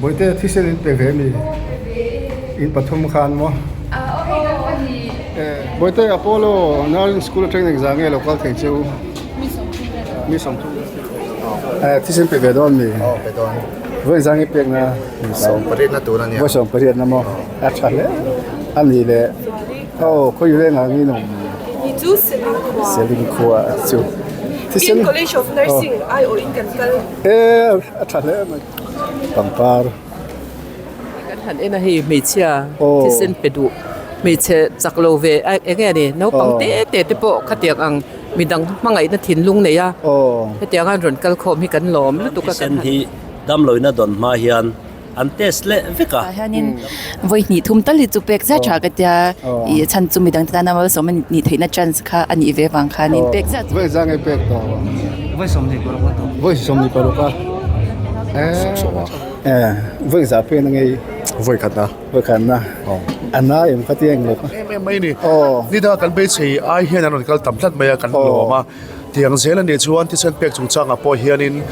Bawihte thisen in pe ve mi? In pathum khan maw? Bawihte Apollo Nursing School atangin engzah nge lo kal thei che u? Mi 30 vel. Thisen pe ve dawn mi? Vawi engzah nge pek na? Sawmpariatna tur a nia. Vawi sawmpariatna maw? A tha hle a ni le. Aw khawi vengah nge in awm? Ni chu Seling khua. Seling khua chu. Thisen College of Nursing aiawhin kan kal. E a tha hle mai. Pangpar. Kan han en a hei hmeichhia thisen pe duh hmeichhe chak lo ve a eng nge ni naupang te te te pawh khatiang ang midang hmangaihna thinlung nei a hetiang an rawn kal khawm hi kan lawm lutuk a kan han. Thisen hi damloina dawn hma hian an test leh vek a. Tah hianin vawi hnih thum tal hi chu pek zat tha ka tia ih chhan chu midang te tana malsawm a nih theihna chance kha a nih ve vang khanin pek zat chu. Vawi zang e pek tawh. Vawi 25 a tawh. Vawi 25 a. Eh vawi za pek na ngei. Vawi khat na. Vawi khat na. A na em kha tia englo kha. Em em mai ni. Ni danga kan beisei ai hian an rawn kal tam tlat mai a kan lawm a. Tiang zel a nih chuan thisen pek chungchangah pawh hianin.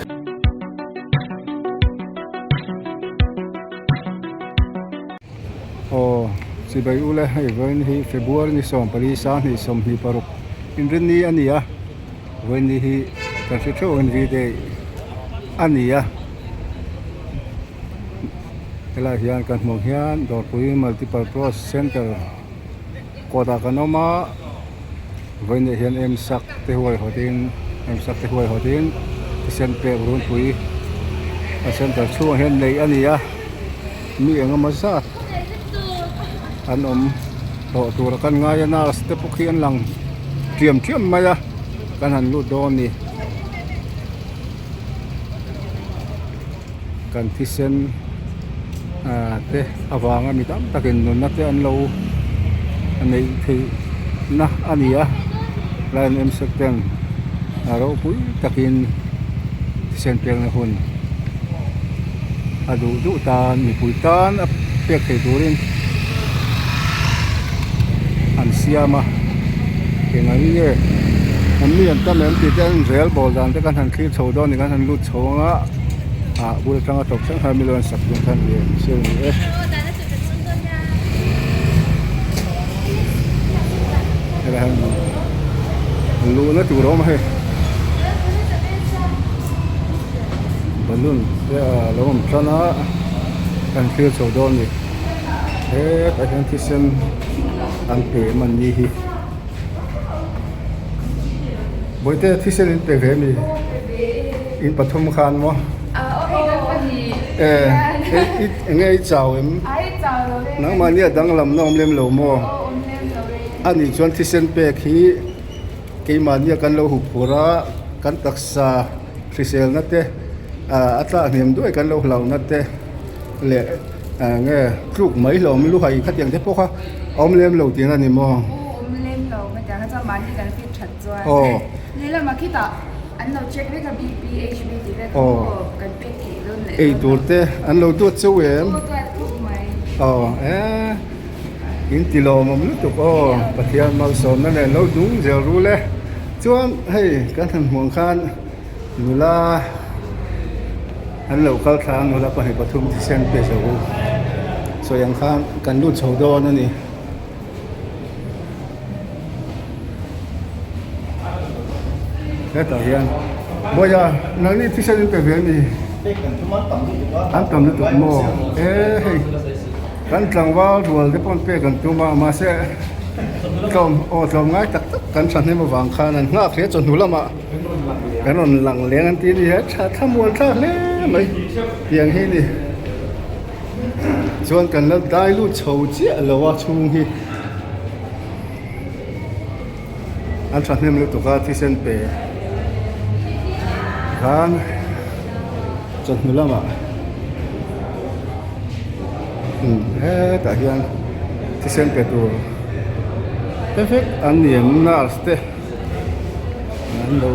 Aw chibai u le hei vawiin hi February ni 14 sang 26 inrinni a ni a vawiin ni hi kan hre theuh ang V day a ni a helaiah hian kan hmuh ang hian Dawrpui Multipurpose Center kawtah kan awm a. Vawiinah hian em sak te huai hawtin em sak te huai hawtin thisen pek runpui a center chhungah hian neih a ni a mi eng emaw zat an awm tawh tura kan ngai a nurse te pawh khi an lang ṭiam ṭiam mai a kan han lut dawn a ni kan thisen ah te avanga mi tam takin nunna te an lo neih theih na a ni a line em sek ten a ropui takin thisen pekna hun a duh duh tan mipui tan a pek thei turin an siam a eng ang nge an mi an tam em tih te an rel bawl dan te kan han thlir chho dawn a ni kan han lut chho ang a ah bul atanga tawp thleng khan milo an sak dawn khan ni em siam a ni e. Helai hian luhna tur a awm a hei balloon te a lo awm tan a kan thlir chho dawn a ni hetah hian thisen an pe em an ni hi bawihte thisen in pe ve a mi in pathum khan maw eh eng nge i chau em nangmahni a danglamna awm lem lo maw a nih chuan thisen pek hi keimahni a kan lo hup phur a kan taksa hriselna te ah a tlak hniam duai kan lo hlauhna te leh ah nge tluk mai hlawm luhai khatiang te pawh kha a awm lem lo tihna a ni maw? Aw. Aw. Ei tur te an lo duat chauh em? Aw eh in ti lawmawm lutuk aw Pathian malsawmna nen lo dung zel rul e chuan hei kan han hmuh ang khan nula an lo kal thla a nula pahnih pathum thisen pe zo sawi ang khan kan lut chho dawn a ni. Hetah hian Bawiha nangni thisen in pe ve a ni an tam lutuk maw e hei kan tlangval rual te pawh an pek an tum a mahse tlawm aw tlawm ngai tak tak kan thahnem avang khan an nghak hle chawhnu lamah kan rawn lang leng an ti a ni he tha thlamuan thlak hle mai tiang hi a ni. Chuan kan la dai lut chho chiah lo a chhung hi an thahnem lutuk a thisen pe khan chawhnu lamah umm hetah hian thisen pe tur te vek an ni em nurse te an lo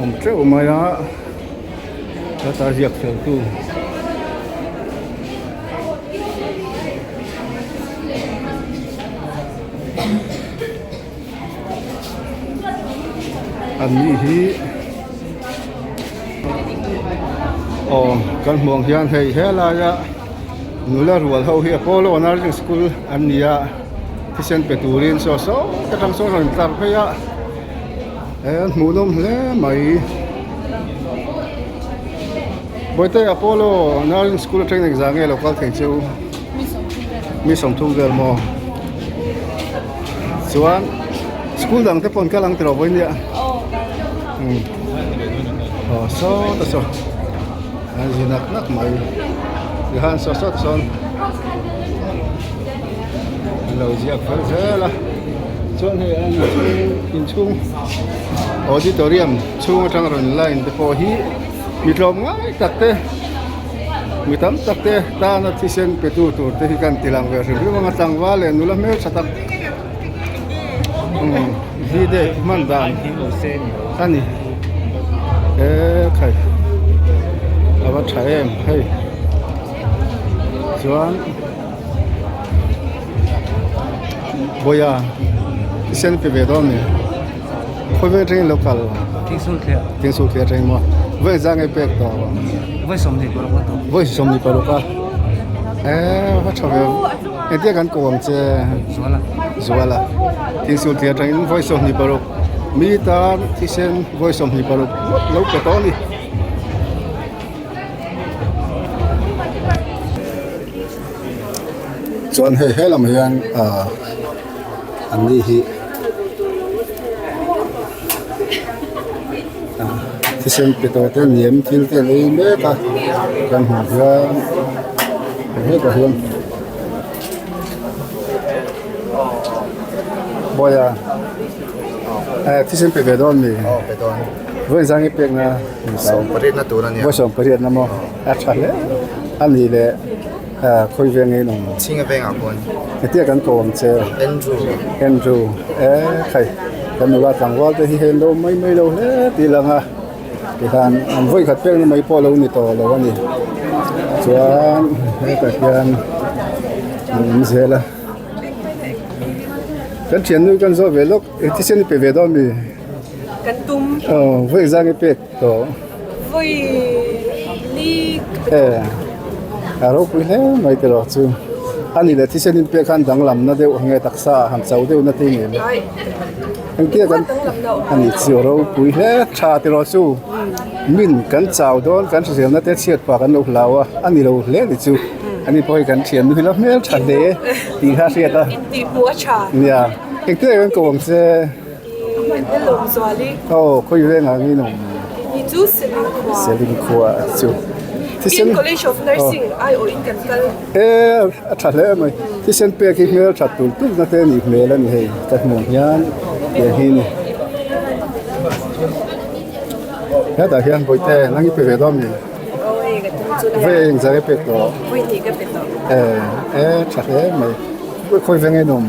awm teuh mai a. Heta ziak fel tu. An ni hi. Aw kan hmuh ang hian hei helaia nula rual ho hi Apollo Nursing School an ni a thisen pe turin saw saw te tang sawn rawn tlar phei a eh an hmuhnawm hle mai Bawihte Apollo Nursing School atangin engzah nge lo kal thei chu mi 30 vel maw chuan school dang te pawh an kal ang tiraw vawiin nia umm aw saw te saw an zi nak nak mai tikhan saw saw te sawn an lo ziak fel zel a chuan hei an inchhung inchhung auditorium chhung atang rawn line te pawh hi mi tlawm ngai tak te mi tam tak te tana thisen pe tu tur te hi kan ti lang ve hrim hrim ang a tlangval leh nula hmeltha tak umm v-day hman dan a ni eee khai a va tha em hei chuan Bawiha thisen pe ve dawn a ni khawvel atangin lo kal Thingsul thliah atangin maw vawi zang nge pek tawh vawi 26 a eee va tha ve engtia kan ko ang che Zuala Thingsul thliah atangin vawi 26 mi tan thisen vawi 26 lo pe tawh a ni. Chuan hei he lam hian ah an ni hi thisen pe tawh te niam thil te an ei mek a kan hmuh hian hetah hian Bawiha eh thisen pe ve dawn mi vawi zang i pek na. Vawi 18 na maw a tha hle a ni leh. Khawi veng nge in awm? Chhinga vengah khawn. Hetia kan ko ang che. Andrew. Andrew. Eh khai kan nula tlangval te hi hei an lo mai mai lo hle tih lang a tikhan an vawi khat pek na mai pawh a lo ni tawh lo a ni. Chuan hetah hian an awm zel a. Kan thiannu kan zawh ve lawk thisen i pe ve dawn mi? Kan tum. Aw vawi zang i pek tawh. Vawi li Eh a ropui hle mai te rawh chu a ni leh thisen in pek khan danglamna deuh nge taksa ah han cho deuh na te ngem engtia kan a ni chu a ropui hle tha te rawh chu min kan chau dawn kan hriselna te chhiat pah kan lo hlau a a ni lo hle ni chu a ni pawh hi kan thian nu hi la hmel tha hle tih kha a hriat a nia engtia kan ko ang che. Aw khawi vengah nge in awm? Seling khua chu thisen e a tha hle mai thisen pek hi hmel that tur tur na te a nih hmel a ni hei ka hmuh hian tiang hi a ni hetah hian bawihte nang i pe ve dawn mi vawi engzah nge pek tawh e e tha hle mai khawi veng nge in awm?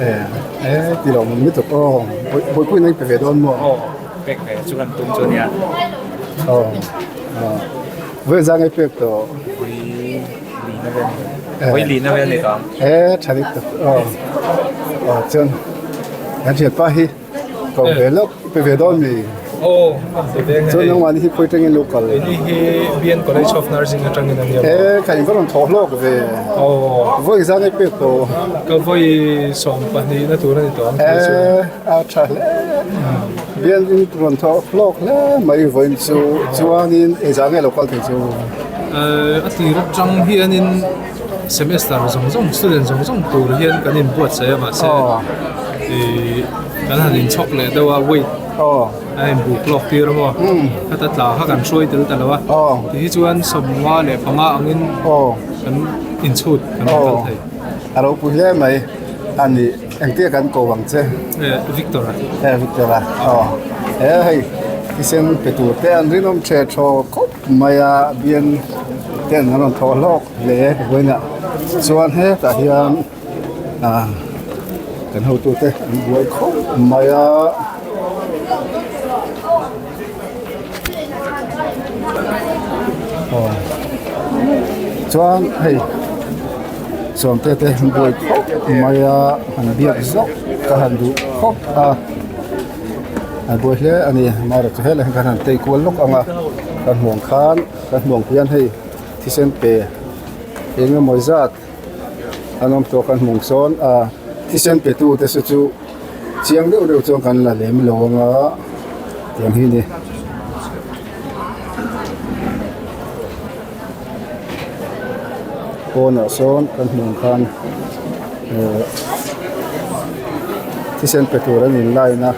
Eh eh ti lo mun lutuk aw buaipui na i pe ve dawn maw aw pek ve chu kan tum chu ania aw vawi zang i pek tawh vawi li na vel vawi li na vel ni tawh ang eh tha dik tak aw aw chuan kan thian pa hi ko ve lawk i pe ve dawn mi Aw, a pe ve nge Chuan nangmahni hi khawi atangin lo kal? Keini hi BN College of Nursing atangin a nia. E, kha in va rawn thaw hlawk ve. Aw. Vawi zan ei pek tawh. Ka vawi 12 na tur a ni tawh ang E, a tha hle. BN in rawn thaw hlawk hle mai vawiin chu. Chuanin engzah nge lo kal thei chu? A tir atang hianin semester zawng zawng student zawng zawng tur hian kan inbuatsaih a mahse kan han inchhawk leh deuh a weight A inbuk lawk tir a maw? Khata tla kha kan hruai tel ta lo a. Ti hi chuan 55 angin kan inchhut kan rawn kal thei. A ropui hle mai a ni. Engtia kan ko ang che? Victor a. E Victor a. Aw. E hei thisen pe tur te an rinawm the thaw khawp mai a bian ten an rawn thawh hlawk hle vawiinah chuan hetah hian ah kan hotute an buai khawp mai a. Aw chuan hei sawmte te an buai khawp mai a han biak zawk ka han duh khawp a an buai hle a ni amaherawhchu helai hian kan han tei kual lawk ang a kan hmuh ang khan. Kan hmuh ang hian hei thisen pe eng emaw zat an awm tawh kan hmuh sawn a thisen pe tu te saw chu chiang deuh deuh chuan kan la lem lo ang a tiang hi a ni. Pawnah sawn kan hmuh ang khan eh thisen pe tur an in line a.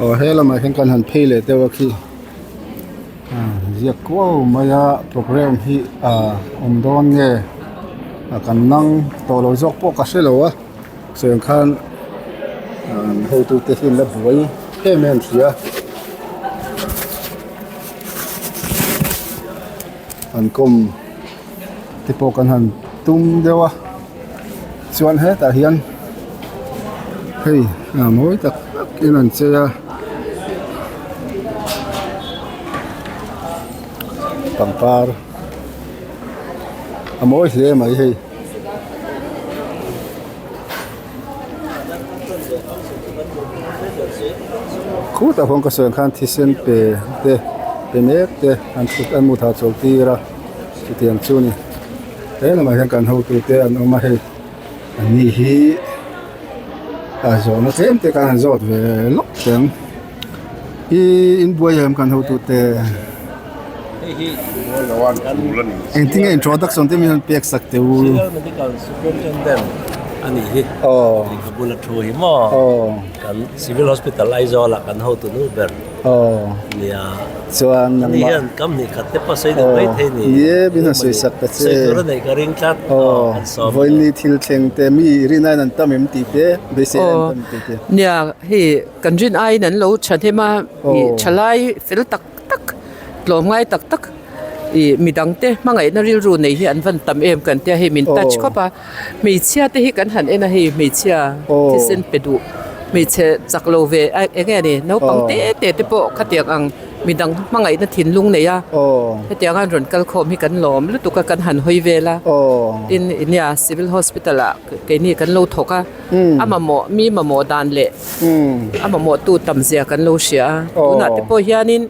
Aw he lamah hian kan han phei leh deuh a khi ziak kuau mai a program hi ah awm dawn nge a kan nang tawh lo zawk pawh ka hre lo a chuan khan hotu te hi an la buai em em si a an kawm te pawh kan han tum deuh a chuan hetah hian hei a mawi tak tak in an chei a pangpar a mawi hle mai hei. Khutah kawngka sawn khan thisen pe te pe mek te an thut an mut hahchawlh tir a chutiang chu a ni he lamah hian kan hotu te an awm a hei an ni hi a zawhna tlem te khan an zawt ve lawk teh ang ihh in buai em kan hotu te engtin nge introduction te min han pek sak teh u. A nih hi lehkha bula thu hi maw kan civil hospital Aizawl ah kan hotu nu ber nia chuan a ni hian kam hnih khat te pawh sawi deuh mai thei ni nie min han sawi sak ta che sawi tur a neih ka ring tlat aw vawiin thil thleng te mi rin aiin an tam em tih te beisei aiin an tam em tih te nia hei kan rin aiin an lo thahnem a ih thalai fel tak tak tlawmngai tak tak ih midangte hmangaihna rilru nei hi an van tam em kan tia hei min touch khawp a. Hmeichhia te hi kan han en a hei hmeichhia thisen pe duh hmeichhe chak lo ve a eng nge ni naupang te te te pawh khatiang ang midang hmangaihna thinlung nei a hetiang an rawn kal khawm hi kan lawm lutuk a kan han hawi vel a tin nia civil hospital ah keini kan lo thawk a a mamawh mi mamawh dan leh a mamawh tu tam zia kan lo hria a tunah te pawh hianin.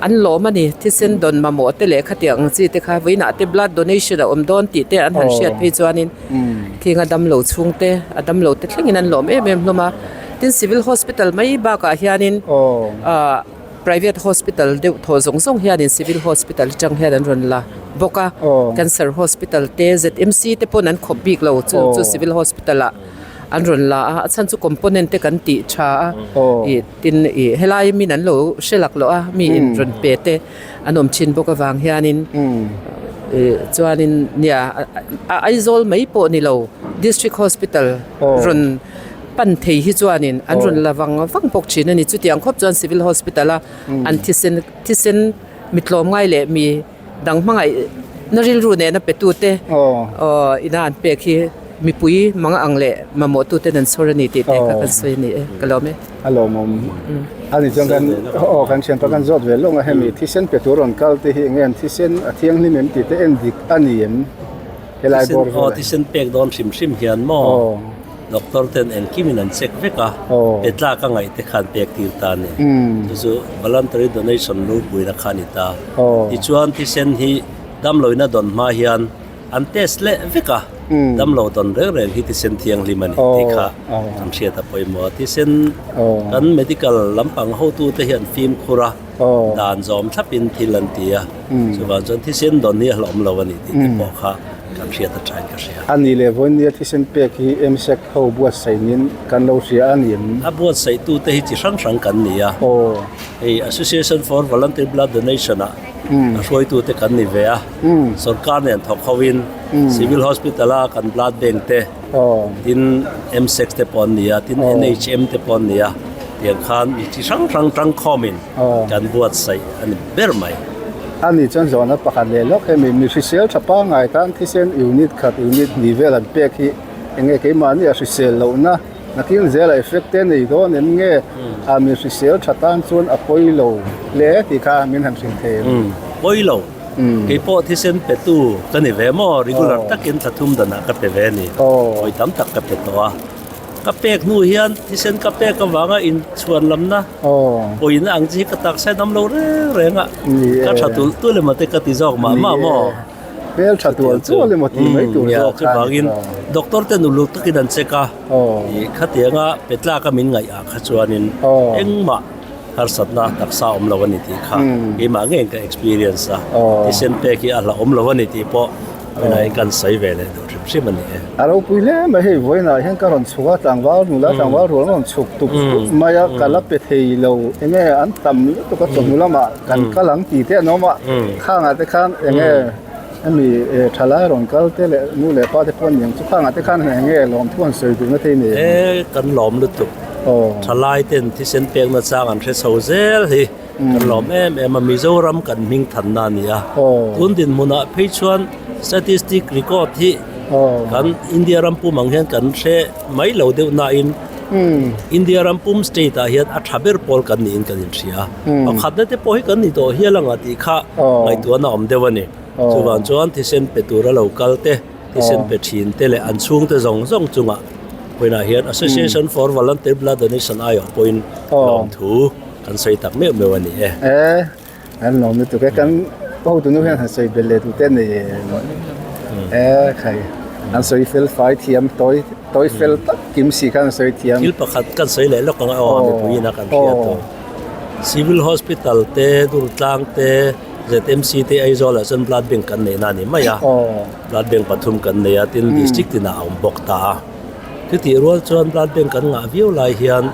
An lawm a ni, thisen dawn mamawh te leh khatiang ang chi te kha vawiinah te blood donation a awm dawn tih te an han hriat phei chuanin khing a damlo chhung te a damlo te thlengin an lawm em em hlawm a. Tin civil hospital mai bakah hianin ah private hospital deuh thaw zawng zawng hianin civil hospital atang hian an rawn la bawk a, cancer hospital te ZMC te pawn an khawp bik lo chu chu civil hospital ah an rawn la a, a chhan chu component te kan tih tha a ih. Tin, ih helai min an lo hre lak loh a, mi in rawn pe te an awm thin bawk avang hianin ih chuanin nia a Aizawl mai pawh ni lo District Hospital rawn pan thei hi chuanin an rawn la vang vang bawk thin a ni. Chutiang khawp chuan Civil Hospital a an thisen thisen mi tlawmngai leh mi Dang hmangaih na rilru nena petu te aw ina an pek hi mipui mang ang leh mamawh tu ten an chhawr a ni tih te kha kan sawi a ni e ka lawm e. A lawmawm a ni chuan kan aw kan thianpa kan zawt ve lawng a hemi thisen pe tur rawn kal te hi enge an thisen a thianghlim em tih te en dik a ni em helai bawr vel ah. Thisen pek dawn hrim hrim hian maw doctor ten engkim in an check vek a pe tlak a ngaih te khan pek tir ta a ni chu chu voluntary donation lu buaina kha a ni ta. Tichuan thisen hi damloina dawn hma hian an test leh vek a, damlo dawn reng reng hi thisen thianghlim a ni tih kha kan hriat a pawimawh a. Thisen kan medical lampang hotute hian fimkhur a, dan zawm thlapin thil an ti a, chuvang chuan thisen dawn hi a hlauhawm lo a ni tih te pawh kha kan hriat a thain ka hria. A nih leh vawinia thisen pek hi MSEC ho buatsaihnin kan lo hria a ni em? A buatsaihtute hi chi hrang hrang kan ni a. Hei Association for Volunteer Blood Donation ah a hruaitute kan ni ve a, sorkar nen thawk hovin Civil Hospital a kan blood bank te, tin MSEC te pawh an ni a, tin NHM te pawh an ni a, tiang khan mi chi hrang hrang tangkhawmin kan buatsaih a ni ber mai. Ani chuan zawhna pakhat leh lawk hemi mi hrisel tha pangngai tan thisen unit khat unit hnih vel an pek hi eng nge keimahni a hrisel lohna nakin zela effect te nei dawn em nge a mi hrisel tha tan chuan a pawi lo hle tih kha min han hrilh thei em? Pawi lo. Keipawh thisen petu ka ni ve maw regular takin thla thum danah ka pe ve a ni. Pawi tam tak ka pe tawh a. Ka pek hnu hian thisen ka pek avanga inchhuan lamna pawina ang chi hi ka taksa in awm lo reng reng a, ka tha tulh tulh emaw te ka ti zawk mah mah maw? Hmel tha tual tual emaw tih mai tur zawk kha a ni. Chuvangin doctor ten uluk takin an check a, khatianga pe tlaka min ngaih ah kha chuanin engmah harsatna taksa awm lo a ni tih kha keimah ngeiin ka experience a, thisen pek hi a hlauhawm lo a ni tih pawh Tunah kan sawi ve leh duh hrim hrim a ni e. A ropui hle mai hei vawiinah hian ka rawn chhuk a tlangval nula tlangval rual rawn chhuk tuk tuk mai a ka la pe thei lo enge an tam lutuk a chawhnu lamah kan kal ang tih te an awm a khangah te khan enge hemi thalai rawn kal te leh nu leh pa te pawh an ni ang chu khangah te khan enge lawmthu an sawi duhna thei nei E kan lawm lutuk thalai ten thisen pekna chang an hre chho zel hi. Kan lawm em em a, Mizoram kan hming thanna a ni a. Tun dinhmunah phei chuan statistic record hi kan India ram pum ang hian kan hre mai lo deuh nain India ram pum state ah hian a tha ber pawl kan niin kan inhria. Pakhatna te pawh hi kan ni tawh hial anga tih kha ngaihtuahna awm deuh a ni. Chuvang chuan thisen pe tura lo kal te, thisen pe thin te leh an chhungte zawng zawng chungah vawiinah hian Association for Voluntary Blood Donation aiawh pawhin lawmthu Kan sawi tak meuh meuh a ni e. E, an lawm lutuk e. Kan hotu nu hian han sawi belh leh duh te a nei em? E, khai, an sawi fel fai thiam, tawi tawi fel tak kim si khan an sawi thiam. Thil pakhat kan sawi leh lawk ang a, aw mipuiin a kan hriat tur. Civil Hospital te, Durtlang te, ZMC te Aizawl ah chuan Blood Bank kan neihna a ni mai a. Blood Bank pathum kan nei a, tin District tinah a awm bawk ta a. Chutih rual chuan blood bank kan ngah viau lai hian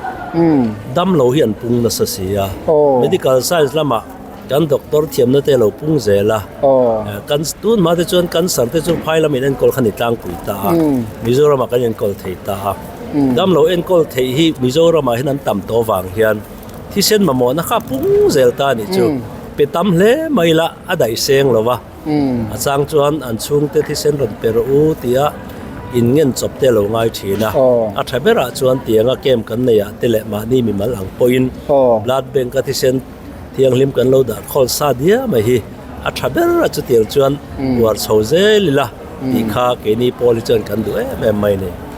damlo hi an pung nasa si a, medical science lamah kan doctor thiamna te a lo pung zel a, kan tun hma te chuan cancer te chu phai lamin enkawl kha ni tlangpui ta a, Mizoramah kan enkawl thei ta a, damlo enkawl theih hi Mizoramah hian an tam tawh avang hian thisen mamawhna kha a pung zel ta a nih chu, pe tam hle mai la a daih seng lo va. A chang chuan an chhungte thisen rawn pe rawh u tia in ngen chawp te a lo ngai thin a. A tha berah chuan tianga camp kan nei ah te leh mahni mimal ang pawhin blood bank a thisen thianghlim kan lo dah khawl sa diam mai hi a tha ber a chutiang chuan uar chho zel ila tih kha keini pawl hi chuan kan duh em em mai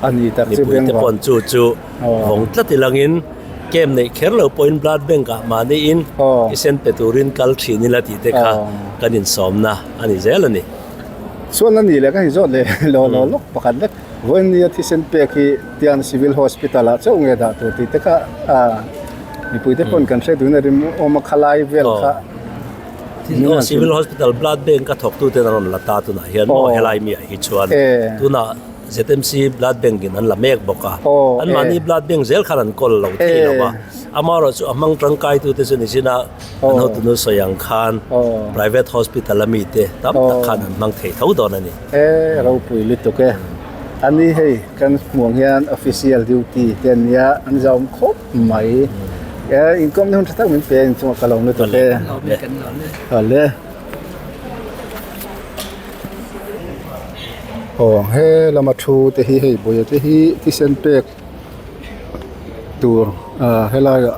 a ni. Mipuite pawn chu chu vawng tlat ilangin. Camp neih kher lo pawhin blood bank ah mahniin thisen pe turin kal thin ila tih te kha kan insawmna a ni zel a ni. Chuan a nih leh kan inzawt leh lo lo lawk pakhat vek. Vawinia thisen pek hi tiang civil hospital ah chauh nge dah tur tih te kha mipui te pawn kan hre duhin a rim awm a khalai vel kha. Civil hospital blood bank a thawk tuten an rawn la ta tunah hian maw helai mi ah hi chuan tunah ZMC blood bank in an la mek bawk a, anmahni blood bank zel khan an kawl lo thei lo va, amaherawh chu a hmang tangkai tute chu nichina an hotunu sawi ang khan private hospital a mite tam tak khan an hmang thei tho dawn a ni. E ropui lutuk e. Ani hei kan hmuang hian official duty te an nia an zauhawm khawp mai. E inkawmna hun tha tak min pe a inchungah ka lawm lutuk e. Awle. Aw he lama thu te hi hei buaia te hi thisen pek tur ah helaiah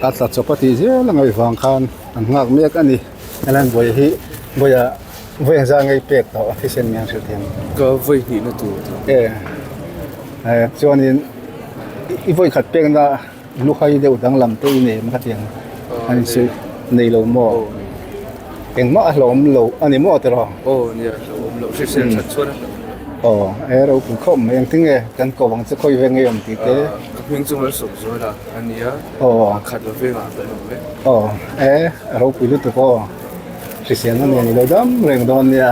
a tla chawp a tih zel a ngaih vang khan an nghak mek a ni helai buaia hi buaia vawi engzah nge i pek tawh a thisen nge an hrilh thei ang ka vawi hnihna tur e chuanin i vawi khat pekna. Luhai deuh danglam te i nei em khatiang a ni chu nei lo maw engmah a hlauhawm lo a ni maw tiraw aw nia hlauhawm loh hrisel that chuan a hlauhawm lo aw e ropui khawp mai engtin nge kan ko ang chu khawi veng nge awm tih te ka hming chu malsawm zual a a nia aw khat lo vengah ka awm e aw e ropui lutuk aw hriselna nen i lo dam reng dawn nia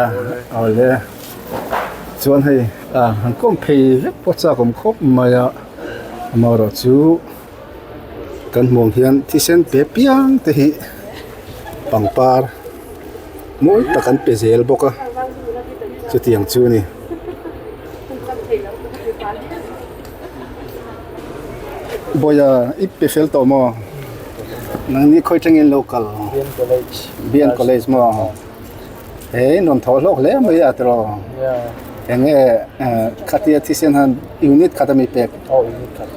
aw le chuan hei han kawm phei vek pawh chak awm khawp mai a. Amaherawh chu kan hmuh ang hian thisen pe piang te hi pangpar mawi tak an pe zel bawk a chutiang chu a ni. Bawia i pe fel tawh maw? Nangni khawi tangin lo kal? BN College. BN College maw? He nuam thaw hlawk hle mai a tiraw? Enge khatia thisen han unit khat ami pek? Aw unit khat.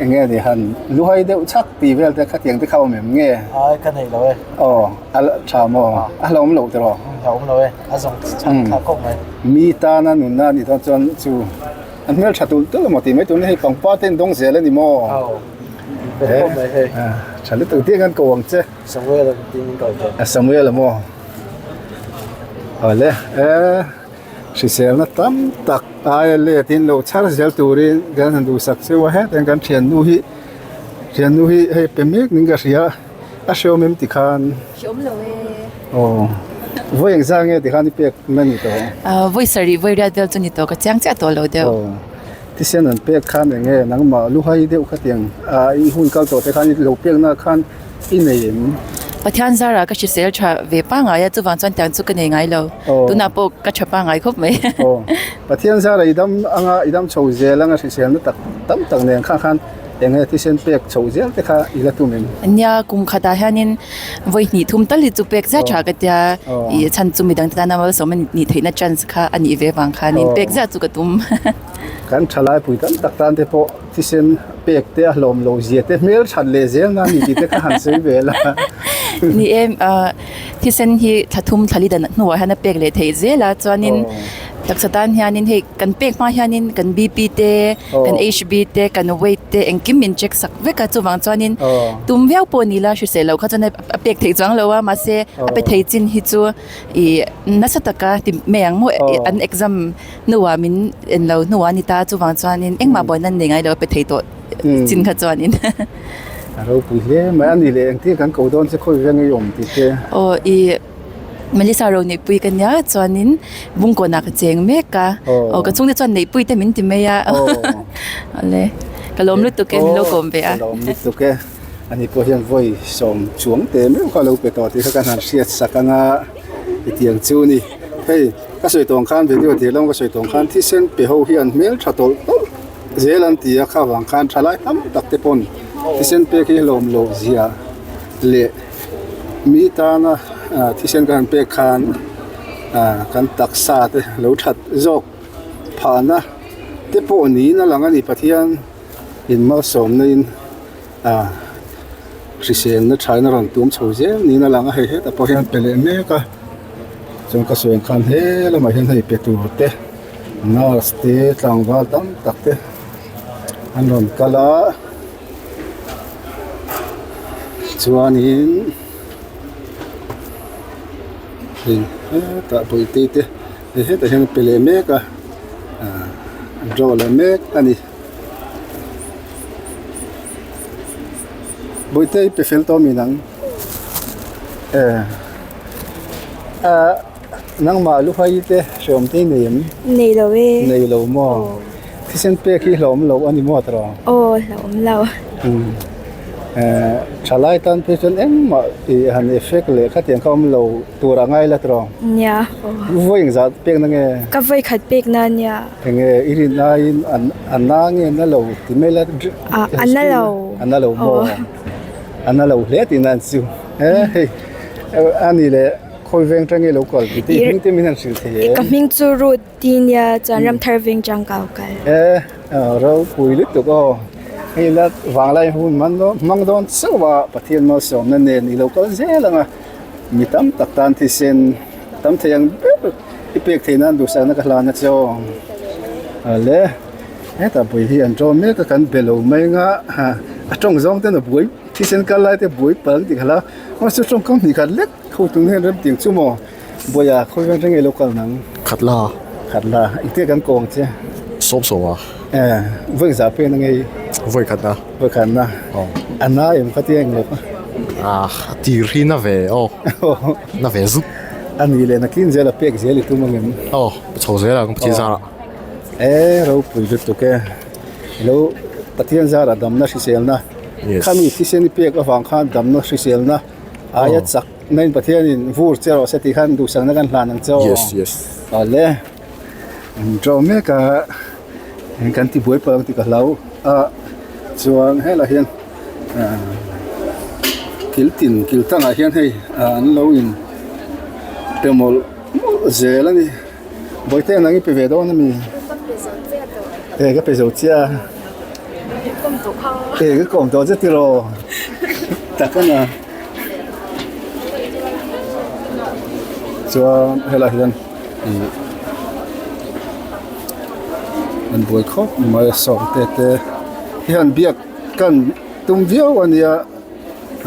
Enge ni han luhai deuh chak tih vel te khatiang te kha awm em nge? Ai ka nei lo e. Aw a tha maw? A hlauhawm loh tiraw? Hlauhawm lo e. A zawng chhan tha khawp mai. Mi tana nunna a nih dawn chuan chu an hmel tha tulh tulh emaw tih mai tur ni hei pangpar te an dawng zel a ni maw? Aw be khawp mai hei. Tha lutuk diak an ko ang che. Samuel an tin in ko che. Samuel a maw? Awle e hriselna tam tak aia let in lo chhar zel turin kan han duhsak cheu a hetiang kan thiannu hi thiannu hi hei pe mek ning ka hria a hreawm em tikhan Hreawm lo e. Aw vawi engzah nge tikhan i pek na ni tawh? Vawi sarih vawi riat vel chu ni tawh ka chiang chiah tawh lo deuh. Aw thisen an pek khan eng nge nangmah luhai deuh khatiang a i hun kal tawh te khan i lo pek na khan I nei em? Pathian zara ka hrisel tha ve pangngai a, chuvang chuan tiang chu ka nei ngai lo. Tunah pawh ka tha pangngai khawp mai. Aw, Pathian zara i dam anga i dam chho zel anga hriselna tak tam tak nen kha khan eng nge thisen pek chho zel te kha i la tum em? Nia, kum khatah hianin vawi hnih thum tal hi chu pek zat tha ka tia, i chhan chu midang te tana malsawm a nih theihna chance kha a nih ve vang khanin pek zat chu ka tum. Kan thalai pui tam tak tan te pawh thisen pek te a hlawm lo zia te hmel that leh zel nan ni tih te kha han sawi ve la. Ni e, thisen hi thla thum thla li dan hnuah hian a pek leh theih zel a, chuanin taksa tan hianin hei kan pek hma hianin kan BP te, kan HB te, kan weight te engkim min check sak vek a, chuvang chuanin tum viau pawh ni la hrisel loh kha chuan a pek theih chuang lo a, mahse a pe thei chin hi chu ih nasa taka ti mai ang maw an exam Hnuah min en lo hnuah a ni ta chuvang chuanin engmah buaina an nei ngai lo a pe thei tawh chin kha chuanin. A ropui hle mai a ni leh engtin kan ko dawn che khawi veng i awm tih te. Aw i Melissa ro neihpui ka nia chuanin Bungkawnah ka cheng mek a aw ka chhungte chuan neihpui te min ti mai a awle ka lawm lutuk e min lo kawm ve a. Ka lawm lutuk e ani pawh hian vawi sawm chuang te meuh kha a lo pe tawh tih kha kan han hriat sak anga hetiang chu a ni hei. Ka sawi tawng khan video tir lam ka sawi tawng khan thisen pe ho hi an hmel tha tawlh tawlh zel an ti a kha vang khan thalai tam tak te pawn thisen pek hi hlawm loh zia leh mi tana ah thisen kan han pek khan ah kan taksa te lo that zawk phahna te pawh niin a lang a ni Pathian in malsawmna in ah hriselna thaina rawn tum chho zel niin a lang a hei hetah pawh hian pe leh mek a chuan ka sawi ang khan he lamah hian hei pe tur te nurse te tlangval tam tak te an rawn kal a chuanin hei hetah bawihte te hei hetah hian pe leh mek a ah an draw leh mek a ni. Bawihte i pe fel tawh mi nang e ah nangmah luhai te hreawm te i nei em? Nei lo e. Nei lo maw? Thisen pek hi hlauhawm lo a ni maw tawh? Aw hlauhawm lo. Eh thalai tan phei chuan engmah i han effect leh khatiang kha awm lo tur a ngai la tawh? Nia aw. Vawi engzah pek na nge? Ka vawi khat pek na nia. Enge i rin aiin a na nge na lo ti mai la A na lo. A na lo maw? A na lo hle tih nan chu. He hei a ni leh khawi veng tang nge lo kal tih te i hming te min han hrilh thei em? Ka hming chu Ruth ti nia chuan Ramthar veng tang ka lo kal. E ropui lutuk aw. Hei la vanglai hun hmang dawn chauh a Pathian malsawmna nen i lo kal zel ang a. Mi tam tak tan thisen tam thei ang ber i pek theih nan duhsakna ka hlan a che aw. Ale hetah pawh hi an tawm mek a kan be lo mai anga a tawng zawng ten a buai thisen kal lai te buai palh an ti khalh a mahse tawngkam hnih khat lek ho tung hian rem tiang chu maw buaia khawi veng reng nge lo kal nang khat la khat la engtia kan kawng che sawm sawm a e vawi zah pen a ngei vawi khat na vawi khat na a na em kha tia englo ah tir hi na ve aw na ve zuk a ni leh nakin zel a pek zel i tum ang em aw chho zel ang Pathian zarah e ropui lutuk e ilo Pathian zarah damna hriselna khami thisen i pek avang khan damna hriselna aia chak na in Pathian in vur che rawh se tih khan duhsakna kan hlan ang che aw yes yes awle an draw mek a kan ti buai palh ang tih ka hlau a chuan helaiah hian. Kil tin kil tangah hian hei an lo in pe mawlh mawlh zel a ni bawihte nang i pe ve dawn a mi e ka pe zo chiah a e ka kawm tawh che tiraw tak a nia chuan helaiah hian ih an buai khawp mai a sawmte te hian biak kan tum viau a nia.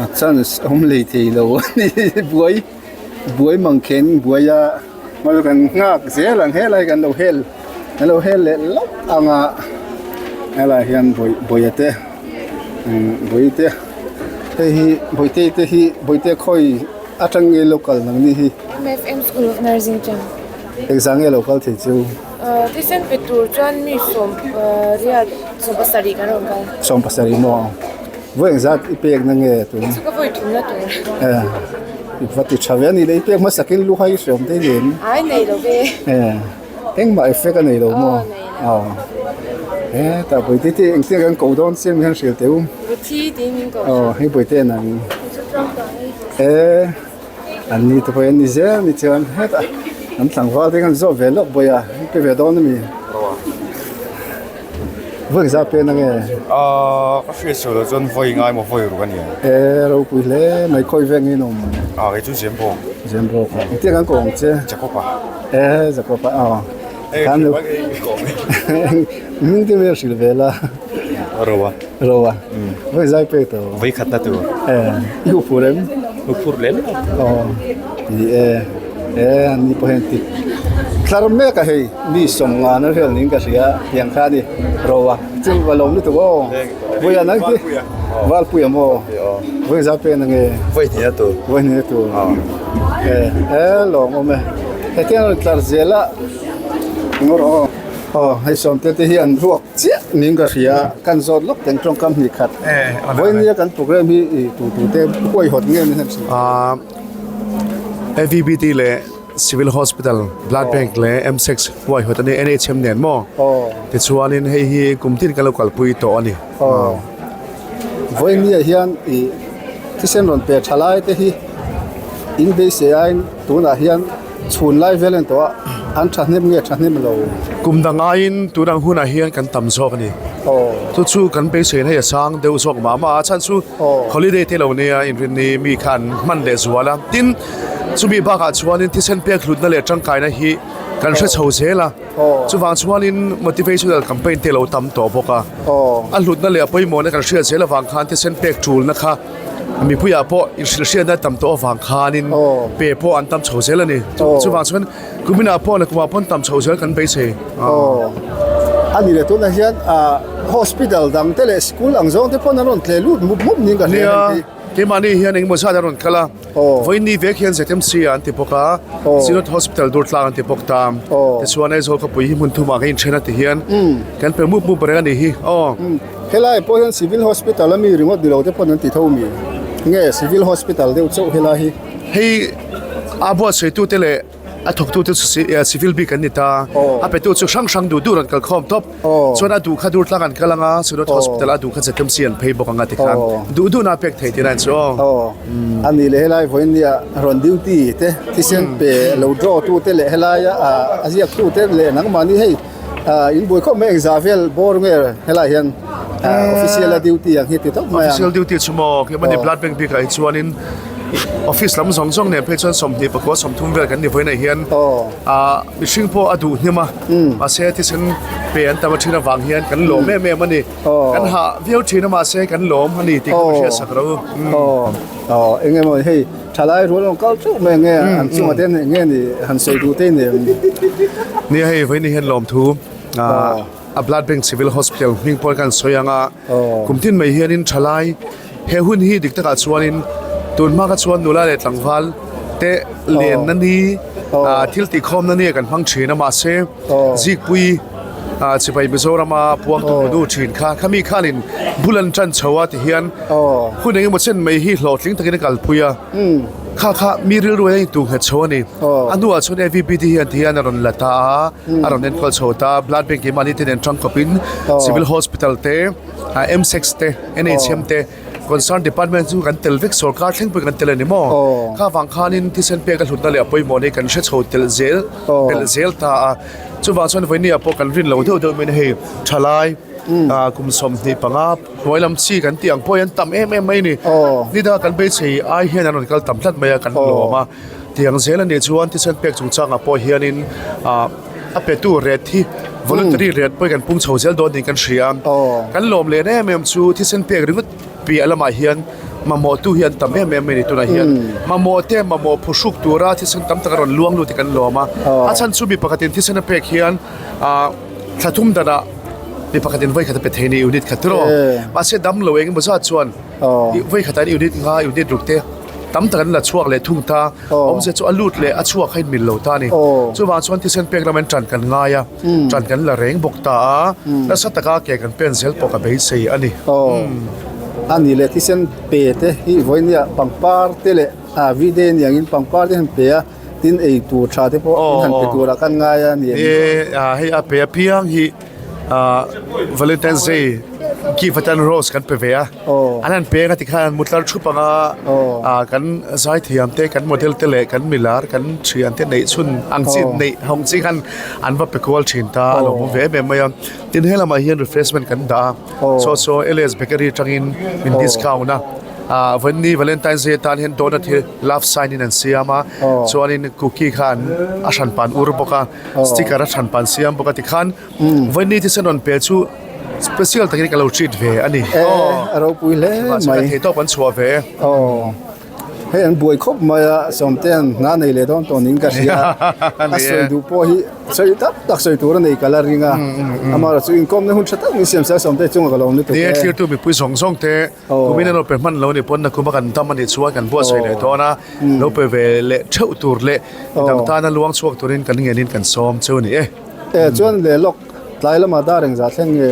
A chance a awm lei thei lo a ni buai buai mang khen buai a mahse kan nghak zel ang helai kan lo hel kan lo hel leh lawk ang a helaiah hian bawih bawih te umm bawih te hei hi bawihte te hi bawihte khawi atang nge lo kal ang ni hi. M_F_M School of Nursing chang. Engzah nge lo kal thei chu? Thisen pe tur chuan mi sawm riat 70 kan rawn kal. 70 maw? Vawi engzat i pek na nge tun? Chu ka vawi thum na tur. Eh, i va ti tha ve a ni le, i pek hmasak in lu hai hreawm te nen. Ai nei lo ve. Eh, engmah effect a nei lo maw? Aw, nei lo. Eh, tah Bawihte te engtin kan ko dawn chiang hian hrilh teh u. Ruthi tiin min ko. Aw, hei Bawihte nang. Chu tlang tlang hi. Eh. An ni te pawh hian ni zel ni chuan hetah an tlangval te khan zawh ve lawk bawih a an pe ve dawn a mi vawi zah pen ange Ahh ka hriat sual loh chuan vawi ngai maw vawi ruk a nia Eh ropui hle mai khawi vek nge nawm Ah kei chu Zembawk Zembawk engtiang an kawng che Jacob a Eh Jacob a aw Khan lo Hming te vel hrilh ve la Roa Roa Vawi zai pek tawh Vawi khat na tur Eh i hu phur em Hu phur lem lo Aw ni e Eh an ni pawh hian ti tlar mek a hei mi sawm nga na vel niin ka hria tiang kha a ni Roa chu va lawm lutuk aw Vawi a nang hi Valpuia maw Vawi zai pek na nge Vawi hnih na tur Vawi hnih na tur Eh eh lawm awm e Hetiang a rawn tlar zel a Ngawr aw. Aw hei sawmte te hi an ruak chiah niin ka hria a, kan zawt lawk teng tawngkam hnih khat. Vawinia kan program hi i tu tu te huaihawt nge ni hian hrilh. Aaa AVBT leh Civil Hospital Blood Bank leh M6 huaihawt a ni NHM nen maw? Tichuanin hei hi kum tin kan lo kalpui tawh a ni. Aw vawinia hian i thisen rawn pe tha lai te hi in beisei aiin tunah hian Chhun lai vel en tawh a, an thahnem nge thahnem lo? Kum dang aiin tun ang hunah hian kan tam zawk a ni. Chu chu kan beiseina hi a sang deuh zawk mah mah a, chhan chu holiday te lo nia inrinni mi kha an hman leh zual a. Tin, chumi bakah chuanin thisen pek hlutna leh tangkaina hi kan hre chho zel a, chuvang chuanin motivational campaign te lo tam tawh bawk a. A hlutna leh a pawimawhna kan hriat zel avang khan thisen pek tulna kha Mipuiah pawh inhrilhhriatna tam tawh avang khanin pe pawh an tam chho zel a ni. Chuvang chuan kuminah pawh leh kumah pawh an tam chho zel kan beisei. A ni leh tunah hian hospital dang te leh school ang zawng te pawn an rawn tle lut mup mup niin ka hria a ni. Nia, keimahni hian engemaw zat an rawn kal a, vawiin vek hian ZMC ah an ti bawk a, Synod Hospital Durtlang an ti bawk ta. Tichuan Aizawl khawpui hi hmun thumah kan inthen a ti hian kan pe mup mup reng a nih hi. Aw. Helai pawh hian Civil Hospital a mi ringawt ni lo te pawn an ti tho mi? Nge Civil Hospital deuh chauh helai hi? Hei a buatsaitute leh a thawktute chu civil bik an ni ta. A petu chu hrang hrang duh duh rawn kal khawm tawp. Chuan a duh kha Durtlang an kal ang a, Synod Hospital a duh kha ZMC an phei bawk ang a tikhan duh duhna a pek thei tih na chu aw. A ni leh helai vawinia rawn duty te thisen pe lo draw tu te leh helaia a ziak tu te leh nangmahni hei In buai khawp mai engzah vel bawr nge helai hian official a duty ang hi ti tawp mai ang. Official duty chu maw keimahni blood bank bikah hi chuanin office lam zawng zawng nen phei chuan 25 pakua 30 vel kan ni vawiinah hian mihring pawh a duh hnem a mahse thisen pe an tam a thin avang hian kan lawm em em a ni. Kan hah viau thin a mahse kan lawm a ni tih kha ka hriatsak ro. Aw eng emaw hei Thalai rual awm kal teuh mai nge an chungah te eng nge ni han sawi duh te ni em? Nia hei vawiin hian lawmthu a Blood Bank Civil Hospital hming pawh kan sawi ang a, kum tin mai hianin thalai he hun hi dik takah chuanin tun hma kha chuan nula leh tlangval te lenna ni thil tihkhawmna ni kan hmang thin a mahse Zikpui Chibai Mizorama puang tu nu thin kha khami khanin bul an tan chho a ti hian hun engemaw chen mai hi hlawhtling takin a kalpui a kha kha mi rilru hian intu nghet chho a ni a hnuah chuan AVBD hian ti hian a rawn la ta a a rawn enkawl chho ta a blood bank keimahni te nen tangkawpin civil hospital te M6 te NHM te. Concern department chu kan tel vek sorkar thleng pawhin kan tel a ni maw? Kha vang khanin thisen pek a hlutna leh a pawimawh hi kan hre chho tel zel tel zel ta a. Chuvang chuan vawinia pawh kan rin lo deuh deuh mai a ni hei thalai kum 25 hnuai lam chi kan tih ang pawh hi an tam em em mai a ni. Nidanga kan beisei ai hian an rawn kal tam tlat mai a kan lawm a. Tiang zel a nih chuan thisen pek chungchangah pawh hianin a petu ret hi voluntary ret pawh hi kan pung chho zel dawn niin kan hria a. Kan lawm len em em chu thisen pek ringawt piah lamah hian mamawh tu hi an tam em em mai a ni tunah hian mamawh te mamawh phuhruk tura thisen tam tak a rawn luang lut hi kan lawm a. A chhan chu mi pakhatin thisen a pek hian thla thum danah mi pakhatin vawi khat a pe thei a ni unit khat tiraw. Mahse dam lo eng emaw zat chuan vawi khatah hian unit nga unit ruk te tam tak an la chhuak leh thung ta awmzia chu a lut leh a chhuak kha in mil lo ta a ni chuvang chuan thisen pek lam an tan kan ngai a tan kan la reng bawk ta a nasa taka ke kan pen zel pawh ka beisei a ni. A ni leh thisen pe te hi vawinia pangpar te leh a vide niangin pangpar te han pe a tin ei tur tha te pawh in han pe turah kan ngai a ni. Hei a pe apiang hi. Valentine's Day gift atan rose kan pe ve a an han peng a tikhan an mutlar thup ang a kan zaithiam te kan model te leh kan milar kan thian te neih chhun ang chi neih hawng chi khan an va pe kual thin ta a lo awm ve em em mai a tin he lamah hian refreshment kan dah a saw saw LS bakery atangin min discount a vawiin Valentine's Day atan hian donut hi love sign in an siam a chuanin cookie kha an a hranpa an ur bawk a. Sticker a hran pan siam bawk a tikhan vawiin thisen rawn pe chu special takin ka lo treat ve a ni. A ropui hle mai. Thei tawp an chhuah ve. Aw hei an buai khawp mai a sawmtean hna nei leh dawn tawh niin ka hria a sawi duh pawh hi sawi tak tak sawi tur a nei ka la ring a amaherawhchu chu inkawmna hun tha tak min siam sia sawmte chunga ka lo awm lutuk e. Ni e thirtu mipui zawng zawng te Kumin an lo pe hman lo a nih pawn nakum a kan dam a nih chuan kan buatsaih leh dawn a, lo pe ve leh theuh tur leh midang tana luang chhuak turin kan ngenin kan sawm chu a ni e. E chuan leh lawk tlai lamah dar engzah thleng nge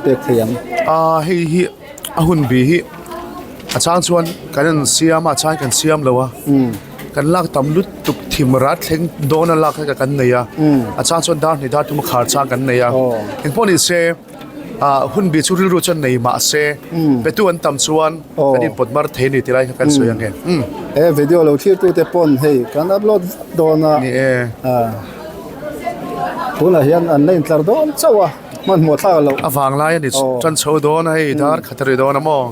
pek thei ang? A hei hi a hun bi hi a chang chuan kan in siam a, a chang kan siam lo a, kan lak tam lutuk thim rat thleng dawn a lak kha kan nei a, a chang chuan dar hnih dar thum a khar chang kan nei a, engpawh ni se. Ah hun bi chu rilru chuan nei mah se petu an tam chuan kan inpawt mar thei a ni tilai kha kan sawi ang e. He video lo thlir tute pawn hei kan upload dawn a. Ni e. Ah tunah hian an la intlar dawn chauh a hmanhmawh thlak loh. A vang lai a ni tan chho dawn a hei dar khat a ri dawn a maw.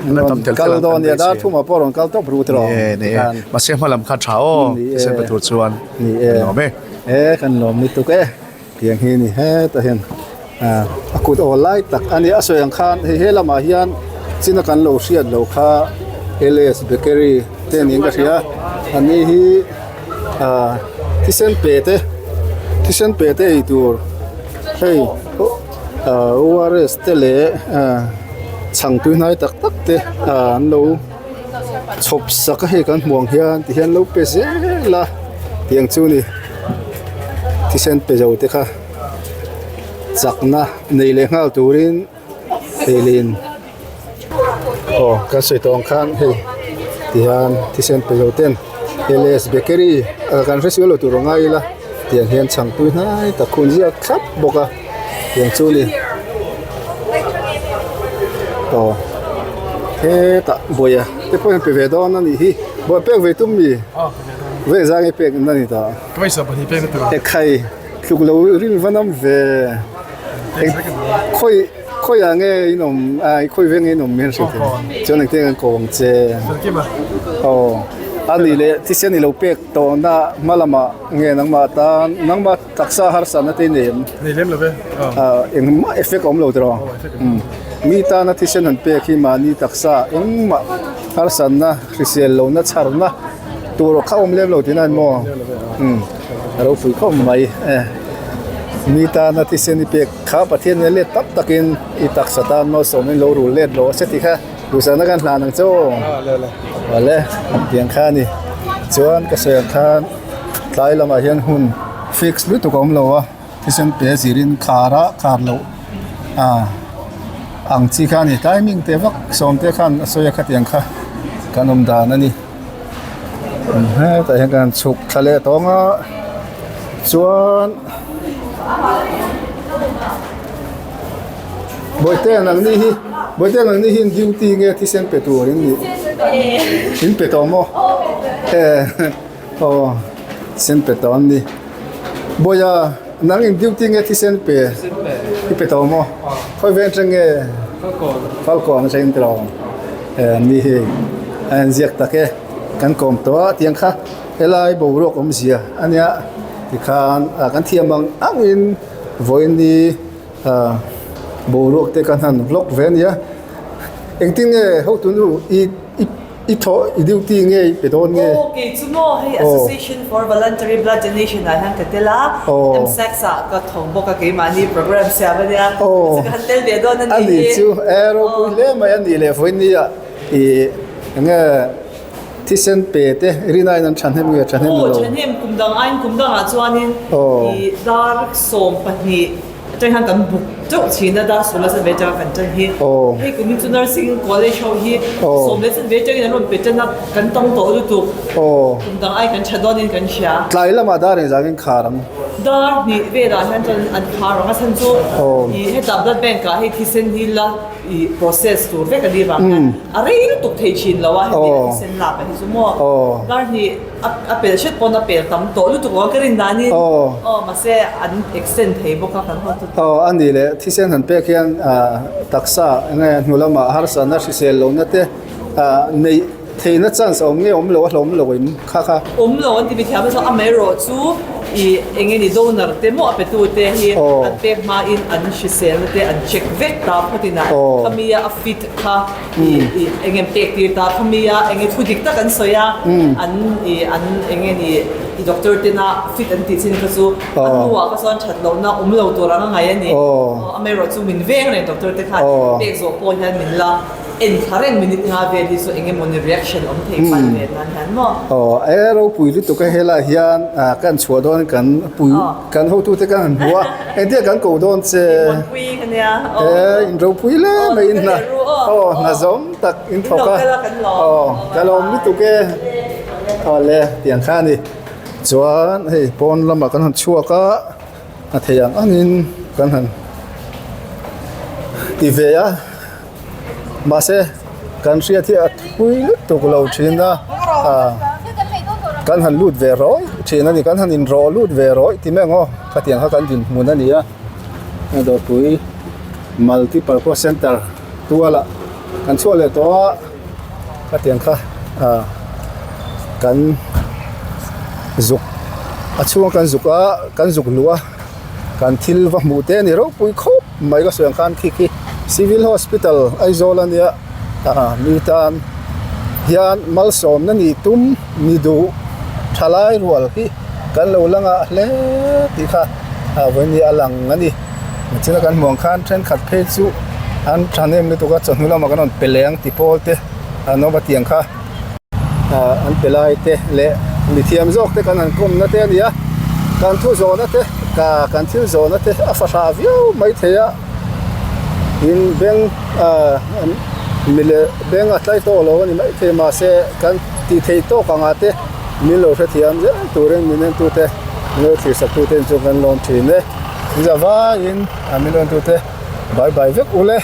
An la tam tel tel ang kan beisei. Dar thumah pawh rawn kal tawp ru tiraw. Ni e ni e mahse hma lam kha tha aw thisen pe tur chuan. Ni e. Kan lawm e. E kan lawm lutuk e. Tiang hi a ni hetah hian ah a kut awl lai tak a ni a sawi ang khan hei he lamah hian china kan lo hriat loh kha LS bakery te niin ka hria a ni hi ah thisen pe te thisen pe te ei tur hei ah ORS te leh ah chhang tui hnai tak tak te ah an lo chhawp sak a hei kan hmuh ang hian ti hian lo pe zel a tiang chu ni thisen pe zo te kha chakna nei leh nghal turin eilin aw kan sawi tawh ang khan hei ti hian thisen pe zo ten LS bakery kan hre sual lo tur a ngai ila tiang hian chhang pui hnai tak hun ziak thlap bawk a tiang chu ni aw hetah bawia te pawh hian pe ve dawn a nih hi bawia pek ve tum mi ve zang i pek na ni ta ekhai tluk lo rin va nam ve khawi khawiah nge in awm ah khawi veng nge in awm hian hrilh thei chuan engtin nge an ko ang che aw a nih leh thisen i lo pek tawhna hma lamah nge nangmah tan nangmah taksa harsatna te i nei em? Nei lem lo ve. Ah engmah effect a awm lo tiraw? Mi tana thisen han pek hi mahni taksa engmah harsatna hrisel lohna chharna tur kha awm lem lo tihna a ni maw? A ropui khawp mai e. Mi tana thisen i pek kha Pathian nen let tam takin i taksa tan malsawmin lo rul let rawh se tih kha duhsakna kan hlan ang che aw. Awle tiang kha a ni. Chuan ka sawi ang khan tlai lamah hian hun fix lutuk a awm lo a thisen pe zirin khar a khar loh ah ang chi kha a ni timing te vak sawm te khan a sawi a khatiang kha kan awm dan a ni hetah hian kan chhuk thla leh tawng a chuan bawihte nangni hi. Bawihte nang ni hian duty nge thisen pe tur in nih? In pe tawh maw? Aw thisen pe tawh an ni. Bawiha nang in duty nge thisen pe? I pe tawh maw? Khawi veng atang nge? Falkawn atangin tiraw? Ni hei a inziak tak e. Kan kawm tawh a tiang kha helai boruak awmzia a nia tikhan kan thiam ang angin vawiin boruak te kan han vlog ve a nia engtin nge hotu nu i i thawh i duty nge i pe dawn nge. Aw kei chu maw hei Association for Voluntary Blood Donation ah hian ka tel a MSACS ah ka thawk bawk a keimahni program siam a nia chu ka han tel ve dawn a nih hi. A ni chu e ropui hle mai a nih leh vawiin nia i enge Thisen pe te rinaiin an thahnem nge thahnem lo? Aw thahnem kum dang aiin kum dangah chuanin i dar 12 atang hian kan buk teuh thin a, dar sawm leh chanve atanga kan tan hi. Hei kum hi chu nursing college ho hi sawm leh chanve atangin an rawn pe tan a, kan tam tawh lutuk. Kum dang ai kan tha dawnin kan hria. Tlai lamah dar engzangin khar ang? Dar hnih velah hian chuan an khar ang a chhan chu i hetah blood bank ah hei thisen hi la i process tur vek a ni vang hian a rei lutuk thei thin lo a heti a thisen lak a hi chu maw dar hnih a pel hret pawn a pel tam tawh lutuk lo a ka rin danin aw mahse an extend thei bawk a kan haw Aw a ni le thisen han pek hian taksa enge hnu lamah harsatna hrisel lohna te neih Theihna chance a awm nge awm lo a hlawm lo in kha kha. Awm lo an ti mithiam a chuan amaherawh chu ih eng nge ni donor te maw a pe tu te hi an pek hma in an hriselna te an check vek ta phawt in a khami a a fit kha ih ih eng nge pek tir ta khami a eng nge thu dik tak an sawi a an ih an eng nge ni ih doctor ten a fit an tih chin kha chu a hnuah kha chuan that lohna awm lo tur ang a ngai a ni amaherawh chu min veng reng doctor te khan pek zawh pawh hian min la En thla reng minute nga vel hi chu eng emawni reaction awm thei palh ve nan hian maw? Aw e ropui lutuk a helai hian kan chhuah dawn kan pui kan hotute kan han hmu a engtia kan ko dawn che Muanpui ka nia e in ropui hle mai in hna aw hna zawm tak in thawk a aw ka lawm lutuk e aw le tiang kha a ni chuan hei pawn lamah kan han chhuak a. A thei ang angin kan han ti ve a mahse kan hriat hi a thui lutuk lo thin a ah kan han lut ve rawih thin a ni kan han inrawh lut ve rawih ti mai ang aw khatiang kha kan dinhmun a ni a dawrpui multi purpose center tualah kan chhuah leh tawh a khatiang kha ah kan zuk a chhunga kan zuk a kan zuk luh a kan thil va hmuh te a ni ropui khawp mai ka sawi ang khan khi khi civil hospital Aizawl a nia ah mi tan hian malsawmna ni tum ni duh thalai rual hi kan lo la ngah hle tih kha ah vawiin a lang a ni. Nichina kan hmuh ang khan thenkhat phei chu an thahnem lutuk a chawhnu lamah kan rawn pe leh ang ti pawl te an awm a tiang kha ah an pe lai te leh mithiam zawk te kan han kawmna te a ni a kan thu zawhna te kan thil zawhna te a fahrah viau mai thei a in beng ah mi leh beng a tlai tawh lo a ni maithei mahse kan tih theih tawk anga te min lo hrethiam zel turin min entute min lo thlir sak tute chu kan lawm thin e. Zavaiin a min entute bye bye vek ule.